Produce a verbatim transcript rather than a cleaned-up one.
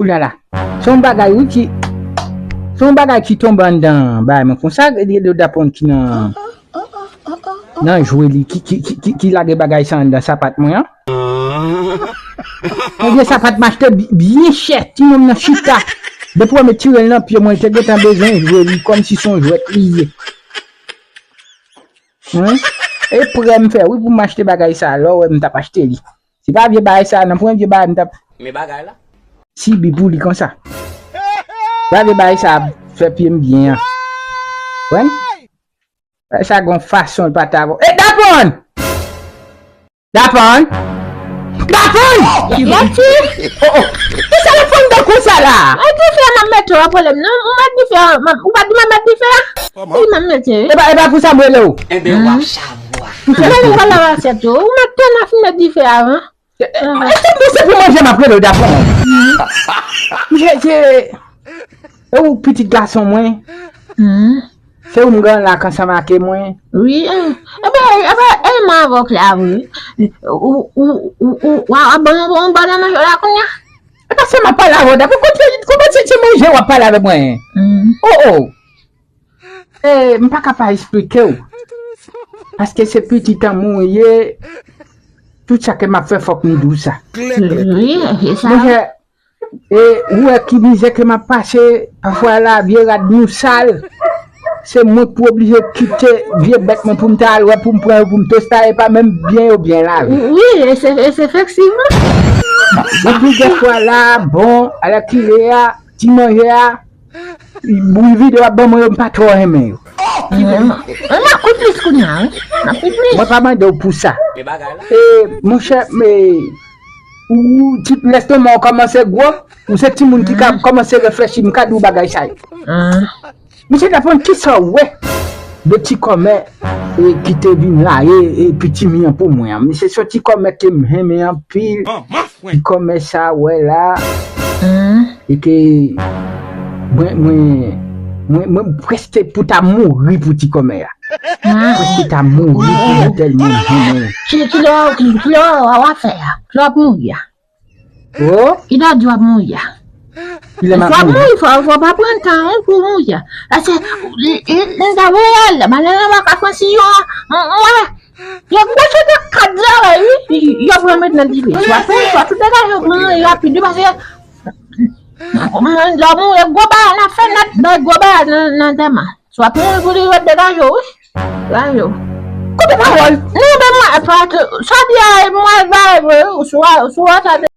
Oulala. Se yon bagay, wi, ki, se yon bagay ki tonbe anndan bagay mwen konsa, gen de dapon ki nan, nan jwe li, ki, ki, ki, ki, ki lage bagay sa anndan sapat mwen an. Mwen gen sapat m achte bi- byen chè, ti nonm nan chita. Depi w met tire l nan pye mwen, li te gentan bezwen jwe li, kòmsi se yon jwèt li ye. Wi. E prè m fè, wi, pou m achte bagay sa, lè w wè m t ap achte li. Se pa vye bagay sa, nan pwen vye bagay m t ap Men bagay la. Sibi pou li konsa. Gade bagay sa ap fè pye m byen an. Wè? Bagay sa gon fason l pa ta bon. E Dapon! Dapon! Dapon! Mati! Oh, oh. Kisa w ap fè anndan konsa la? Ay, dife a m ap mete w a pwoblèm non. Ou mèt dife a, m ap- ou pa di m ap mèt dife a? Wi, m ap mete, wi. E pa, e pa pou sa m rele w. Enben, w ap chavwa. Ou pa lave asyèt yo. Ou mèt tann a fin mèt dife a, wi. E, e, e, se pou, se pou manje m ap rele w Dapon. Misye, se, e ou pitit gason mwen. Se ou m gen la k ansanm ak mwen. Wi, e, e ben, e ben, e m avè w la, wi. Ou, ou, ou, ou, w a, w a ban yon, yon bòn nan manje la kounye a? E pa sa m ap pale avè w Dapon. Kòman se, se manje w ap pale avè mwen? Oh, oh. E, m pa ka pa esplike w. Paske se pitit an mwen ou ye. Tout sa ke m ap fè, fòk m di w sa. Wi, e sa. Monchè, e, ou wè ki mizè ke m ap pase, pafwa la, vye rad nou sal. Se mwen k pou oblije kite vye bèt mwen pou m ta al wè, pou m pran yo, pou m tosta, e pa menm byen yo byen lave. Wi, e se, e se efektivman. Epi dèfwa la, bon, alèkile a, ti manje a, bri vide w ap ban mwen yo, m pa twò renmen yo. Mwen, mwen ap kou plis kounye a, wi. M ap kou plis. Mwen pa mande w pou sa. E, monchè, men, ou, ti, lestoman w kòmanse gwo, ou se timoun ki ka kòmanse reflechi, m ka di w bagay sa yo. Misye t ap konn kisa w wè de ti kòmè, e, ki te vin la, e, e pitimi an pou mwen an. Misye se yon ti kòmè ke m renmen anpil. Ti kòmè sa w wè la, e ke mwen, mwen, mwen, mwen prèske pou ta mouri pou ti kòmè a. Prèske ta mouri pou mwen tèlman m renmen. Ki, ki lè, ki, ki lè w ap fè a? Ki lè w ap mouri a? Oh? Ki lè w di w ap mouri a? Ki lè m ap mouri? Fò w mouri, fò, fò w pa pran tan, wi, pou w mouri a. Paske, li, li, li ta voye al, malè nan baka Fransiyon, mwen, yo, mwen se te kat zèwè, wi, yo pran met nan dife. Swa pran, swa tout degaje yo pran rapid, wi, paske, mwen, lè w mouri, gwo bagay n ap fè nèt, bay gwo bagay nan, nan antèman. Swa pran pou li ret degaje w, wi. Degaje w. Koupe pawòl. Non, men mwen, pa t-, sa di a, mwen, ba, wi, swa, swa, sa